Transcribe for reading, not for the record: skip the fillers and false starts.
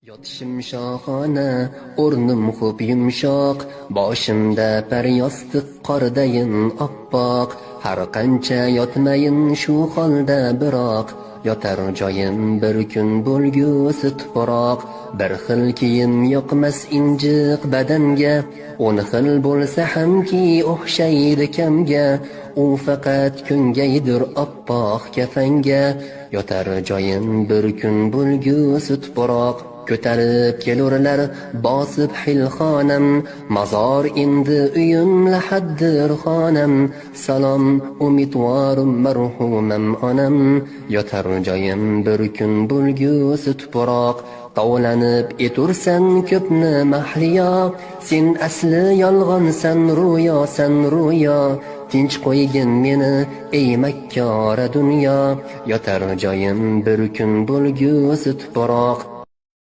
Yotishim shohona, o'rnim xo'p yumshoq, boshimda paryostiq qordayin oppoq. Har qancha yotmayin shu holda biroq, yotar joyim bir kun bo'lgusi tuproq. Bir xil kiyim yoqmas injiq badanga, 10 xil bo'lsa hamki o'xshaydi kamga. U faqat ko'ngaydir oppoq kafanga, yotar joyim bir kun bo'lgusi tuproq. Ko'tarib kelurlar bosib xilxonam, mozor endi uyim, lahaddir xonam. Salom, umidvorim, marhumam onam, yotar joyim bir kun bo'lgusi tuproq. Tovlanib etursan ko'pni mahliyo, sen asli yolg'onsan, ro'yosan, ro'yo. Tinch qo'ygin meni, ey makkora dunyo, yotar joyim bir kun bo'lgusi tuproq.